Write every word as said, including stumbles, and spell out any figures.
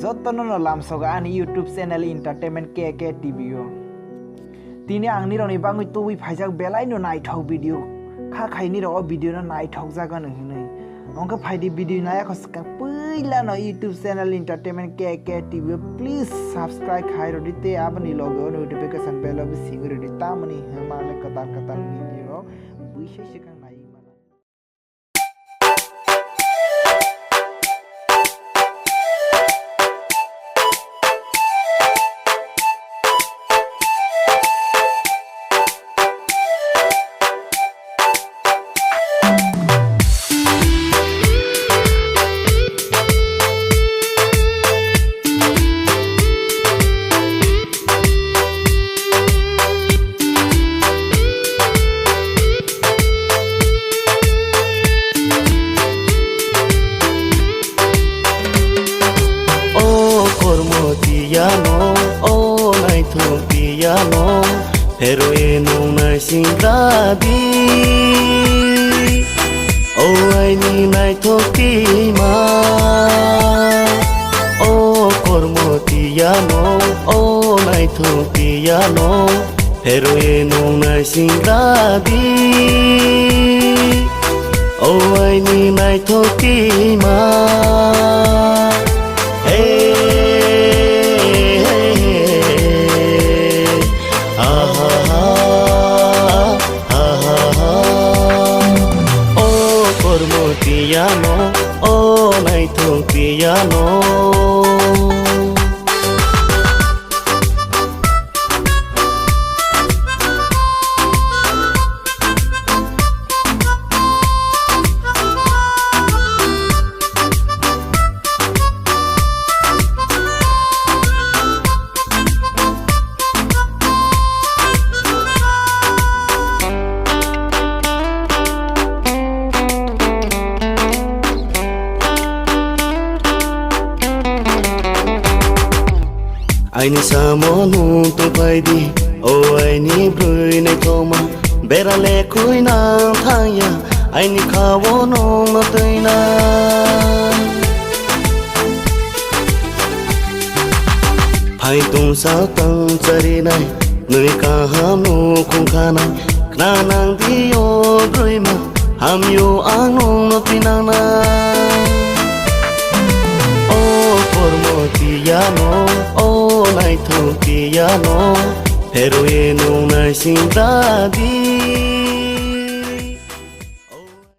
Jotono no lamsogo ani YouTube channel Entertainment K K T V o. Tini ang nirokni bagwi tubui phaijak belai no naithok video. Kha khai nirok o video no naithok jagano hinwi. Ongkha phaidi video naya kho swkang puila no YouTube channel Entertainment K K T V o please subscribe khai rodi tei aboni loge o notification bell o bisingwi rodi tamoni hwnmale kwtal kwtal video rok buisai swkang nai mano. O kormo tiyano, o naithok tiyano, pheroi nung naising dadi. O aini naithok tima, o kormo tiyano, o naithok tiyano, pheroi nung naising dadi. O aini naithok tima. Hey, hey, hey, hey. Ahaha, ahaha. O kormo tiyano, o naithok tiyano. Aini samo nung tongphaidi, o aini bwrwi naithokma, bera lekhui nang thangya, aini khao nungno twina. Phai tongsa tang charinai, nwi kaham nukhung khanai, khna nang di o bwrwima, hamyo ang nungno twinangnai. O kormo tiyano, o naithok tiyano, pheroi nung naising dadi.